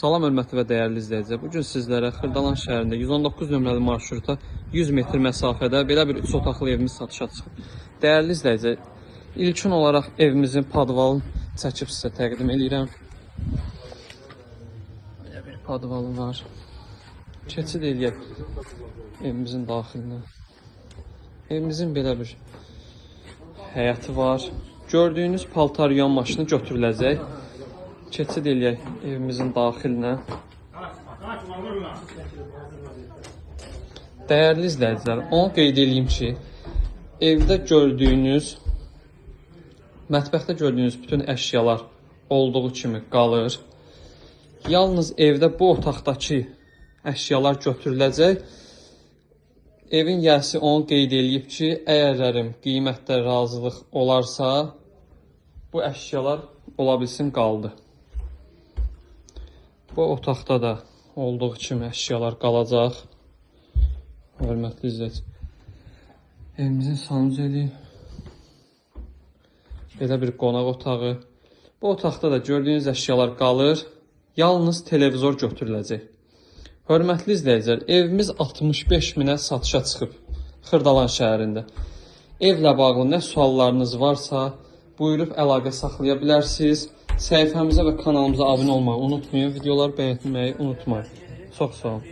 Salam hörmətli və dəyərli izləyicilər. Bu gün sizlərə Xırdalan şəhərində 119 nömrəli marşruta 100 metr məsafədə belə bir 3 otaqlı evimiz satışa çıxıb. Dəyərli izləyicilər, ilkin olaraq evimizin podvalını çəkib sizə təqdim eləyirəm. Belə bir podvalı var. Keçid eləyək evimizin daxilinə. Evimizin belə bir həyəti var. Gördüyünüz paltar yuyan maşını götürüləcək. Keçid eləyək evimizin daxilinə. Dəyərli izləyicilər, onu qeyd eləyim ki, evdə gördüyünüz, mətbəxdə gördüyünüz bütün əşyalar olduğu kimi qalır. Yalnız evdə bu otaqdakı əşyalar götürüləcək. Evin yəsi onu qeyd eləyib ki, əgərlərim qiymətdə razılıq olarsa, bu əşyalar ola bilsin qaldı. Bu otaqda da olduğu kimi əşyalar qalacaq. Hörmətli izləyicilər. Evimizin sanuzeli. Belə bir qonaq otağı. Bu otaqda da gördüyünüz əşyalar qalır. Yalnız televizor götürüləcək. Hörmətli izləyicilər, evimiz 65 minə satışa çıxıb Xırdalan şəhərində. Evlə bağlı nə suallarınız varsa, buyurub əlaqə saxlaya bilərsiniz. Səhifəmizə və kanalımıza abunə olmağı unutmayın. Videoları bəyənməyi unutmayın. Çox sağ olun.